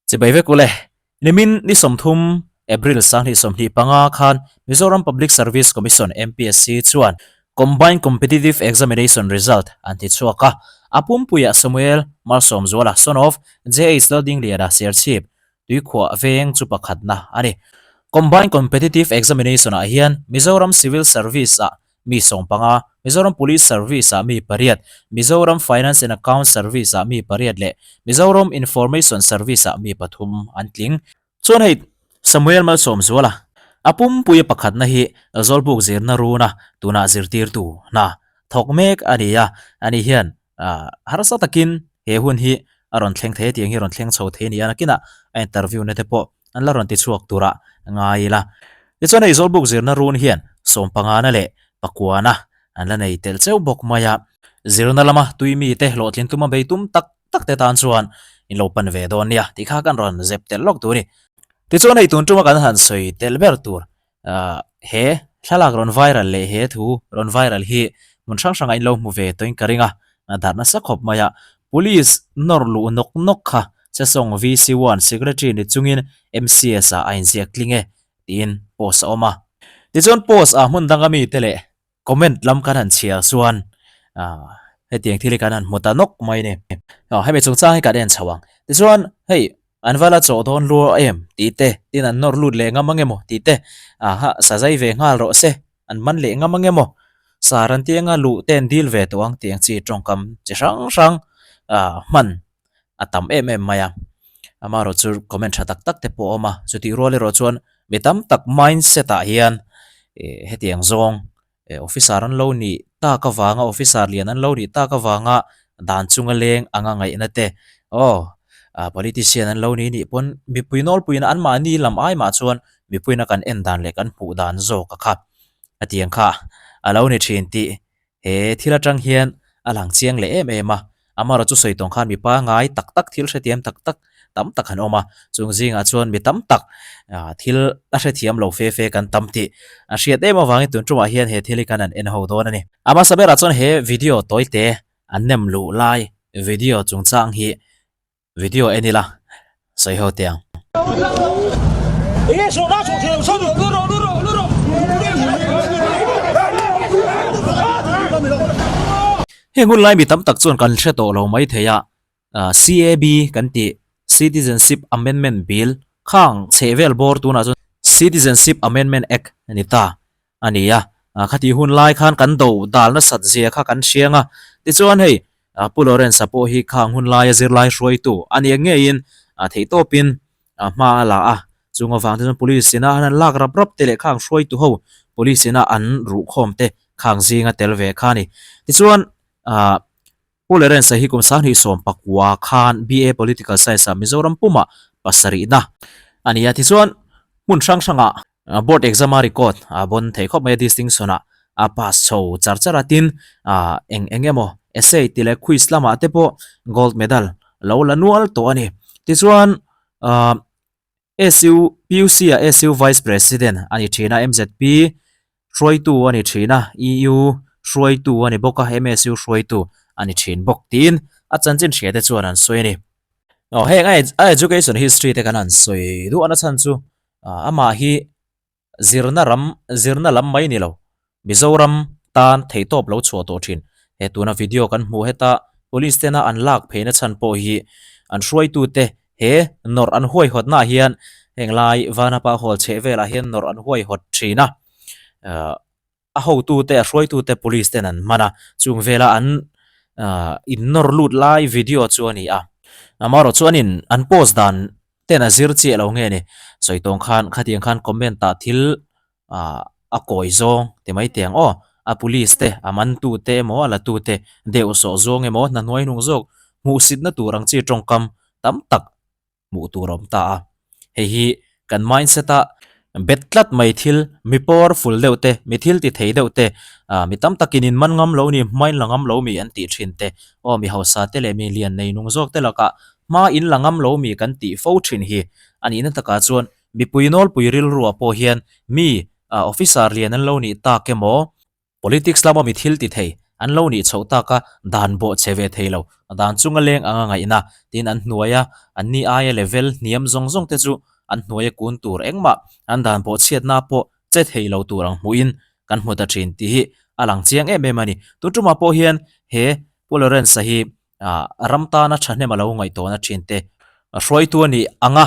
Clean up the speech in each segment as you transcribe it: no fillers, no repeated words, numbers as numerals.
Chibai vek ule, nimin ni 30 April 2025 khan Mizoram Public Service Commission, MPSC, chuan Combined Competitive Examination result an ti chhuak a, a pumpuiah Samuel Malsawmzuala, son of JH Laldingliana, Serchhip, Tuikhuah veng chu pakhatna a ni. Combined Competitive Examination-ah hian Mizoram Civil Service-ah mi 15, Mizoram Police Service-ah mi pariat, Mizoram Finance and Accounts Service-ah mi pariat leh Mizoram Information Service-ah mi pathum an tling. Chuan hei Samuel Malsawmzuala, a pumpuia pakhatna hi Zawlbuk zirna runa tunah zirtirtu hna thawk mek a ni a, ani hian harsa takin he hun hi a rawn thleng thei a tiang hi a rawn thleng chho thei a ni a, nakinah a interview na te pawh an la rawn ti chhuak tura ngai ila. Tichuan hei Zawlbuk zirna run hian sawmpangana leh pakuana an la nei tel cheu bawk mai a, zirna lama tui mite hlawhtlin tuma bei tum tak tak te tan chuan in lo pan ve dawn nia tih kha kan rawn zep tel lawk tur a ni. Tichuan hei tun tuma kan han sawi tel ber tur He thlalak rawn viral leh he thu rawn viral hi hmun hrang hrangah in lo hmu ve tawhin ka ring a, darh nasa khawp mai a. Police nawr luh nawk nawk kha Sesawng VC one Secretary ni chungin MCS ah a inziak tling e tiin post a awm a. Tichuan post ah hmun danga mite leh Comment lam kan han chhiar chuan hetiang thil hi kan han hmu ta nawk mai a ni. Hemi chungchang hi kan en chho ang. Tichuan hei an va la chawh dawn lua em tih te, tin an nawr lut leh ngam ang emaw tih te, aha sa zai ve nghal rawh se, an man leh ngam ang emaw, sar an tianga luh te an dil ve tawh ang tih ang chi tawngkam chi hrang hrang hman a tam em em mai a. Amaherawh chu comment tha tak tak te pawh a awm a, chutih rual erawh chuan mi tam tak mindset ah hian hetiang zawng officer an lo nih tak avanga officer lian an lo nih tak avanga dan chunga leng anga ngaihna te aw politician an lo nih nih pawn mipui nawlpuiin anmahni lam ai mah chuan mipuiin a kan en dan leh kan hmuh dan zawk a kha hetiang kha a lo ni thin tih He thil atang hian a lang chiang leh em em a, amaherawh chu sawi tawng khan mi pangai tak tak thil hrethiam tak tak tam tak an awm a, chung zingah chuan mi tam tak thil a hrethiam lo fe fe kan tam tih a hriat em avangin tun tumah hian he thil hi kan han en ho dawn a ni. A hmasa berah chuan he video tawite an nem luh lai video chungchang hi Video en ila sawi ho teh ang. Heng hun lai mi tam tak chuan kan hre tawh lo mai thei a, CAB kan tih Citizenship Amendment Bill khang chhehvel bawr tunah chuan Citizenship Amendment Act a ni ta. a ni a, khatih hun lai khan kan do dal nasat zia kha kan hriang a, tichuan hei Pu Lawrence-a pawh hi khang hun laia zirlai hruaitu a nia ngeiin theihtawpin hma a la a, chung avang te chuan police ina an han lak rap rap te leh khang hruaitu ho police ina an ruhkhawm te khang zinga tel ve kha a ni. Tichuan Pu Lawrence-a hi kum 2019 khan BA Political Science-ah Mizoram pumah pasarihna a ni a, tichuan hmun hrang hrangah Board exam a record a bon thei khawp mai a distinction ah a pass chho char char a tin eng eng emaw essay tih leh quiz lamah te pawh gold medal lo la nual tawh a ni. Tichuan SU PUC ah SU vice president a ni thin a MZP hruaitu a ni thin a EU hruaitu a ni bawk a MSU hruaitu a ni thin bawk tiin a chanchin hria te chuan an sawi a ni. Aw heng a education history te kan han sawi duh a nachhan chu Amah hi zirna ram zirna lam mai ni lo, Mizoram tan theihtawp lo chhuah tawh thin. He tuna video kan hmuh heta police tena an lak pheina chhan pawh hi an hruaitute he nawrh an huaihawtnaah hian heng lai Vanapa Hall chheh velah hian nawrh an huaihawt thin a. A hotute, a hruaitute police ten an hman a, chung vela an in nawr lut lai video chu a ni a. Amaherawh chu an in an post dan ten a zir chiah lo nge ni, sawi tawng khan khatiang khan comment ah thil a kawi zawng ti mai teh ang aw, a police te, a mantu te emaw a la tu te deuh sawh zawng emaw hna hnuai hnung zawk hmuhsitna tur ang chi tawngkam tam tak hmuh tur a awm ta a. Hei hi kan mindset a bet tlat mai thil, mi powerful deuh te, mi thil ti thei deuh te, ah mi tam takin in man ngam lo ni, hma in la ngam lo mi an tih thin te, aw mi hausa te leh mi lian nei nung zawk te lakah hma in la ngam lo mi kan tih fo thin hi a nihna takah chuan mipui nawlpui rilruah pawh hian mi officer lian an lo nih tak emaw, Politics lama mi thil ti thei an lo nih chhoh tak a, dan bawh che ve thei lo, dan chunga leng anga ngaihna tin an hnuaia an ni aia level hniam zawng zawng te chu an hnuaia kun tur engmah an dan bawh chhiatna pawh che thei lo tur ang hmuhin kan hmu ta thin tih hi a lang chiang em em a ni. Tun tumah pawh hian he Pu Lawrence-a hi ram tana thahnem a lo ngaihtuahna thin te hruaitu a nih ang a,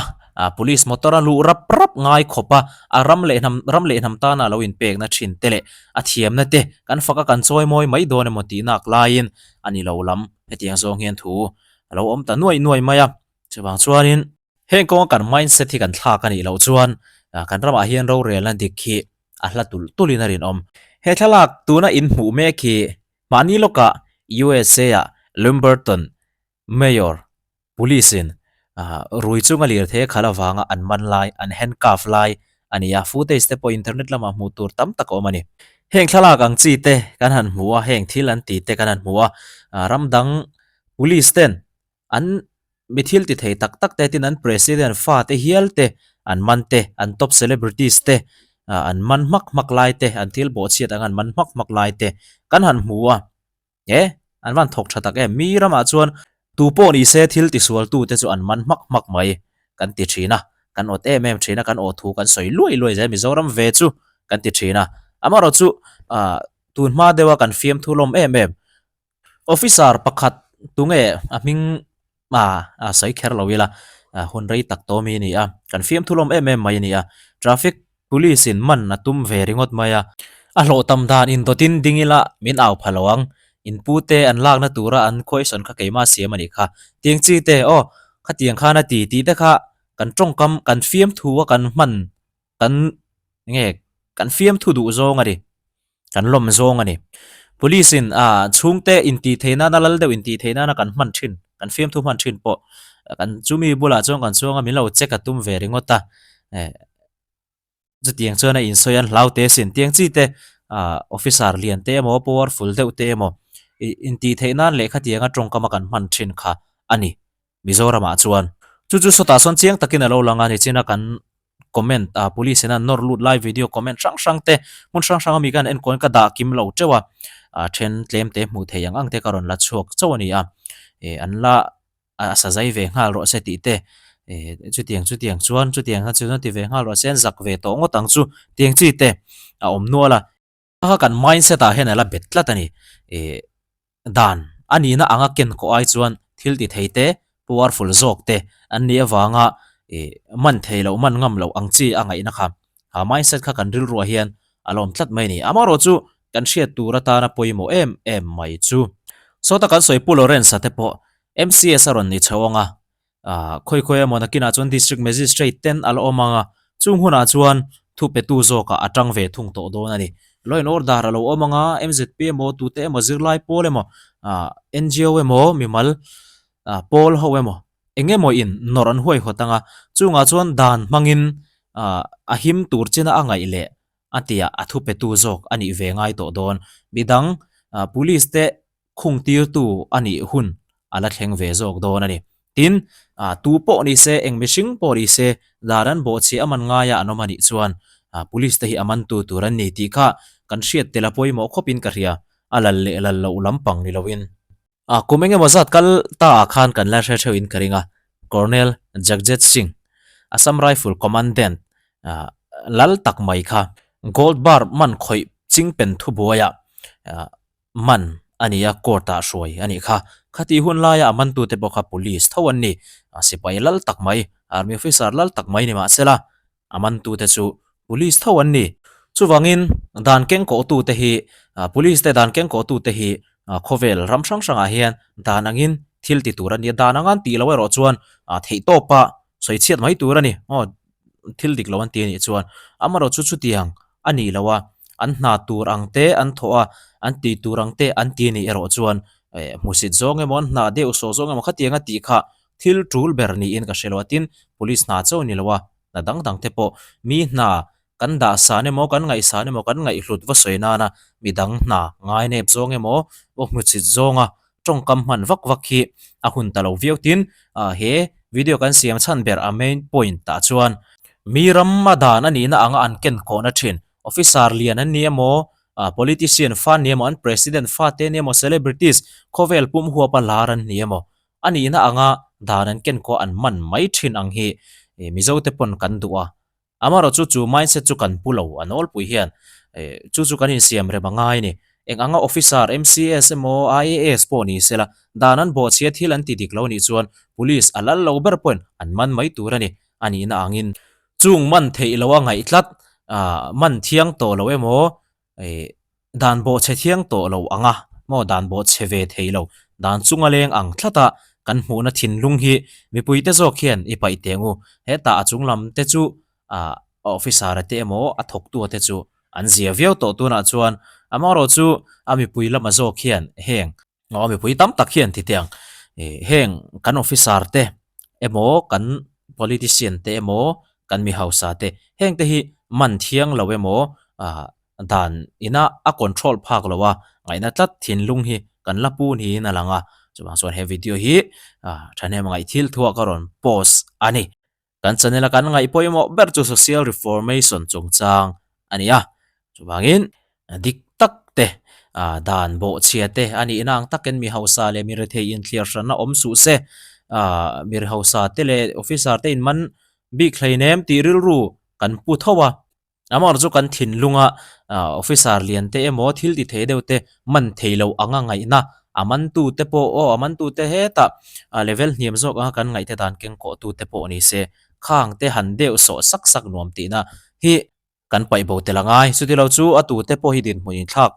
police motor a luh rap rap ngai khawp a, a ram leh hnam ram leh hnam tana a lo inpekna thin te leh a thiamna te kan fak a kan chawi mawi mai dawn emaw tih nak laiin a ni lo lam hetiang zawng hian thu a lo awm ta nuai nuai mai a, chuvang chuanin heng kawnga kan mindset hi kan thlak a nih loh chuan kan ramah hian rorelna dik hi a hla tulh tulhin a rinawm. He thlalak tuna inhmuh mek hi Mahni lawkah USA-ah Lumberton Mayor Police-in rui chunga lirthei a khalh avanga an man lai, an handcuff lai a ni a, footage te pawh internet lamah hmuh tur tam tak a awm a ni. Heng thlalak ang chi te kan han hmu a, heng thil an ti te kan han hmu a, ram dang Police ten An mi thil ti thei tak tak te tin an president fa te hial te an man te, an top celebrities te an man hmak hmak lai te, an thil bawhchhiat ang an man hmak hmak lai te kan han hmu a, e an van thawk tha tak em. Mi ramah chuan tu pawh ni se thil tisual tu te chu an man hmak hmak mai kan ti thin a, kan awt em em thin a, kan awh thu kan sawi luai luai zel Mizoram ve chu kan ti thin a. Amaherawhchu tun hma deuha kan fiamthu lawm em em Officer pakhat tunge a hming a sawi kher lo ila hun rei tak tawm hi a ni a, kan fiamthu lawm em em mai a ni a, traffic police in man a tum ve ringawt mai a, a hlawh tam dan in dawtin ding ila min au pha lo ang, in pu te an lakna tura an question kha keimah siam a nih kha, tiang chi te aw khatiang khan a ti tih te kha kan tawngkam kan fiamthu a kan hman kan nge kan fiamthu duh zawng a ni kan lawm zawng a ni. Police in ah chhungte intih theih nana lal deuh intih theih nana kan hman thin kan fiamthu hman thin pawh kan chumi bulah chuan kan chuang a min lo check a tum ve ringawt a eh chutiang chuan a insawi an hlau te sin tiang chi te ah officer lian te emaw powerful deuh te emaw ih intih theih nan leh khatianga tawngkam a kan hman thin kha a ni. Mizoramah chuan chu chu sawtah sawn chiang takin a lo lang a nichina kan comment ah police in an nawr lut lai video comment hrang hrang te hmun hrang hrang ami khan enkawl ka dah kim lo teuh a ah then tlem te hmuh theih ang ang te ka rawn la chhuak chauh a ni a eh an la a sa zai ve nghal rawh se tih te eh chutiang chutiang chuan chutiang kha chuan ti ve nghal rawh se an zak ve tawh ngawt ang chu tiang chi te a awm nual a. Kha kan mindset ah hian a la bet tlat a ni. Ih dan a nihna anga ken kawh ai chuan thil ti thei te, powerful zawk te an nih avanga ih man thei loh, man ngam loh ang chi a ngaihna kha. Ha mindset kha kan rilruah hian a la awm tlat mai a ni. Amaherawh chu kan hriat tur atana pawimawh em em mai chu. Sawta kan sawi Pu Lawrence-a te pawh MCS a rawn ni chho ang a, Ah, khawi khawi emaw nakinah chuan District Magistrate ten a la awm ang a, chung hunah chuan thupetu zawkah a tang ve thung tawh dawn a ni. Law and Order a lo awm ang a, MZP emaw, tute emaw, zirlai pawl emaw, ah, NGO emaw, mimal, ah, pawl ho emaw, eng emaw in nawrh an huaihawt ang a, chungah chuan dan hmangin, ah, a him tur china a ngaih leh a tia a thupetu zawk a nih ve ngai tawh dawn. Midang, ah, Police te khung tirtu a nih hun a la thleng ve zawk dawn a ni. Tin, tu pawh ni se, eng mihring pawh ni se, dar an bawhchhiah a man ngaia an awm a nih chuan Police te hi a mantu tur an ni tih kha kan hriat tel a pawimawh khawpin ka hria, a lal leh lal loh lampang ni loin. Kum engemaw zat kal ta ah khan kan la hre theuhin ka ring a, Colonel Jagjit Singh, Assam Rifle Commandant lal tak mai kha Gold Bar man khawih chingpen thubuaiah Man a ni a, court ah hruai a nih kha. Khatih hun laia a mantute pawh kha police tho an ni. Sipai lal tak mai, army officer lal tak mai ni mah sela, a mantute chu police tho an ni. Chuvangin dan kengkawhtute hi, police te dan kengkawhtute hi khawvel ram hrang hrangah hian dan angin thil ti tur a ni a, dan anga an tih loh erawh chuan theihtawpa sawichhiat mai tur a ni. Aw thil dik lo an ti a nih chuan amaherawh chu chutiang a nih loh a, an hna tur ang te an thawh a, an tih tur ang te an ti a nih erawh chuan eh hmusit zawng emaw an hna deuh sawh zawng emaw khatiang a tih kha thil tul ber niin ka hre lo a, tin police hna chauh a ni lo a, hna dang dang te pawh mi hna Kan dahsan emaw, kan ngaihsan emaw, kan ngaihhlut va sawi nana midang hna ngai nep zawng emaw, va hmuchhit zawnga tawngkam hman vak vak hi a hun ta lo viau. Tin, he video kan siam chhan ber a main point ah chuan mi ram a dan a nihna anga an ken kawhna thin officer lian an ni emaw, Politician fa an ni emaw, an president fate an ni emaw, celebrities khawvel pum huapa lar an ni emaw, a nihna anga dan an ken kawh an man mai thin ang hi Mizote pawn kan duh a. Amaherawh chu chu mindset chu kan pu lo a nawlpui hian chu chu kan insiam rem a ngai a ni. Eng anga officer, MCS emaw IAS pawh ni sela dan an bawhchhia thil an ti dik lo nih chuan police a lal lo ber pawhin an man mai tur a ni. A nihna angin chung man theih loh a ngaih tlat, man thiang tawh lo emaw Dan bawhchhe thiang tawh lo ang a maw dan bawhchhe ve thei lo, dan chunga leng ang tlat a kan hmuhna thinlung hi mipuite zawk hian i paih teng u. Hetah a chung lam te chu ah officer a te emaw a thawktu a te chu an zia viau tawh tunah chuan amaherawh chu a mipui lama zawk hian heng Aw mipui tam tak hian ti teh ang heng kan officer te emaw kan politician te emaw kan mi hausa te heng te hi man thiang lo emaw ah dan ina a control phak lo a ngaihna tlat thinlung hi kan la pu niin a lang a chuvang chuan he video hi ah thahnem ngaih thil thuah ka rawn post a ni. Kan channel a kan ngaih pawimawh ber chu social reformation chungchang a ni a, chuvangin dik tak te dan bawhchhia te a nihna ang takin mi hausa leh mi rethei inthliar hranna awm suh se, mi hausa te leh officer te inman bik hleinem tih rilru kan pu tho a. Amah chu kan thinlunga officer lian te emaw thil ti thei deuh te man thei lo anga ngaihna a mantu te pawh aw a mantu te hetah level hniam zawk anga kan ngaihte dan keng kawh tu te pawh ni se khang te han deuh sawh sak sak nuam tihna hi kan paih bo tel angai. Chutilo chu a tute pawh hi dinhmun inthlak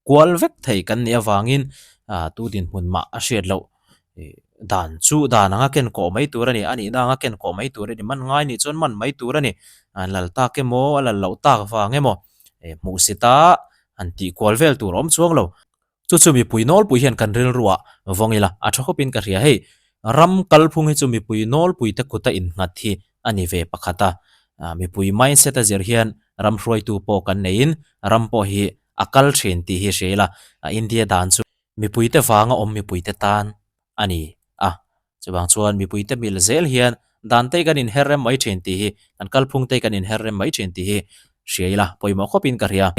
kual vek thei kan nih avangin tu dinhmun mah a hriat loh dan chu dan anga ken kawh mai tur a ni, a nihna anga ken kawh mai tur a ni, man ngai nih chuan man mai tur a ni, an lal tak emaw a lal loh tak vang emaw hmuhsit a han tih kual vel tur a awm chuang lo. Chu chu mipui nawlpui hian kan rilruah vawng ila a tha khawpin ka hria hei ram kalphung hi chu mipui nawlpui te kuta innghat hi a ni ve pakhat a, mipui mindset a zir hian ram hruaitu pawh kan neiin ram pawh hi a kal thin tih hi hria ila India dan chu mipuite vanga awm mipuite tan a ni a, chuvang chuan mipuite mil zel hian dan te kan inher rem mai thin tih hi kan kalphung te kan inher rem mai thin tih hi hria ila pawimawh khawpin ka hria.